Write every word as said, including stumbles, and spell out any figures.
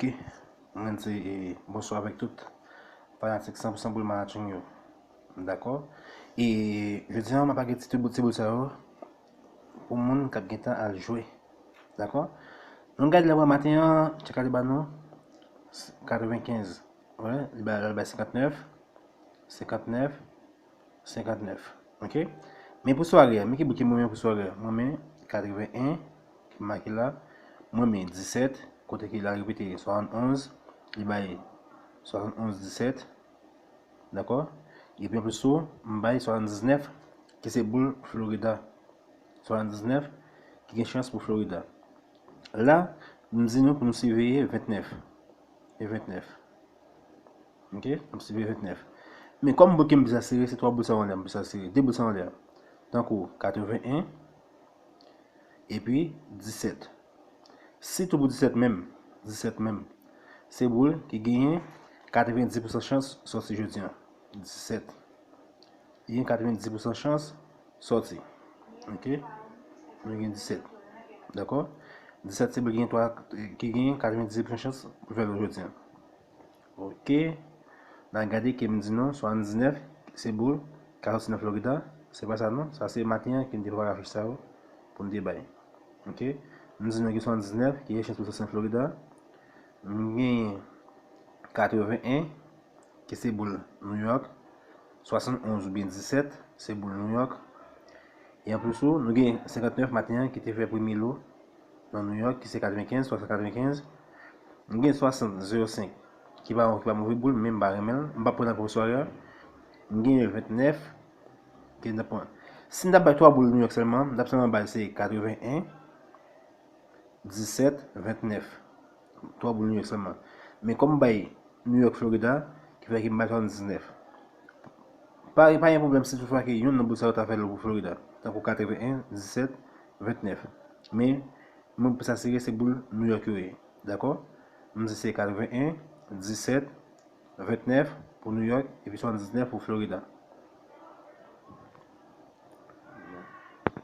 Ok, mwen di, eh, bonswa avèk tout fanatik san pou san boul Manhattan yo. Dakò? E jodi a, m ap lage ti boul, ti boul sa yo pou moun k ap gentan al jwe. Dakò? Nou gade la maten an, tchèk ale ba nou katrevenkenz. Wè, li bay, li bay senkantnèf, senkantnèf, senkantnèf. Ok? Men pou sware a, men ki boul ke mwen men pou sware a? Mwen men katreven en, ki make la. Mwen men disèt, kote ki la repete swasannonz, li bay swasannonz disèt. Dakò? Epi anplis tou, m bay swasanndiznèf, ki se boul Florida. Swasanndiznèf, ki gen chans pou Florida. La, m di nou pou nou siveye ventnèf. E ventnèf. Ok? M siveye ventnèf. Men kòm boul ke m plis asire, se twa boul sa yo anlè, m plis asire. De boul sa yo anlè. Tankou katreven en, epi disèt. Sitou pou disèt menm, disèt menm, se boul ki genyen katrevendis pousan chans sòti jodi a. Disèt. Li gen katrevendis pousan chans sòti. Ok? Nou gen disèt. Dakò? Disèt se boul ki gen twa, ki gen katrevendis pousan chans pou fè l jodi a. Ok. N a gade ke m di nou, swasanndiznèf, se boul ka sòti nan Florida. Se pa sa non. Sa se maten an ke m te prepare afich sa yo pou m te bay. Ok. M di nou gen swasanndiznèf, ki gen chans pou sòti nan Florida. M gen katreven en, ki se boul New York. Swasannonz oubyen disèt, se boul New York. E anplis tou, nou gen senkantnèf maten an ki te fè premye lo nan New York, ki se katrevenkenz, swasant katrevenkenz. M gen swasant zewo senk, ki pa, ki pa move boul, men m pa renmen l. M pa pran nan pou sware a. M gen ventnèf, ki n ap pran. Si n t ap bay twa boul New York sèlman, n t ap sèlman bay se katreven en, disèt, ventnèf. Twa boul New York sèlman. Men kòm m bay New York, Florida, ki fè ke m bay swasanndiznèf. Pa, pa gen pwoblèm si toutfwa ke youn nan boul sa yo ta fè lo pou Florida. Tankou katreven en, disèt, ventnèf. Men, mwen plis asire se boul New York yo ye. Dakò? M di se katreven en, disèt, ventnèf pou New York, epi swasanndiznèf pou Florida.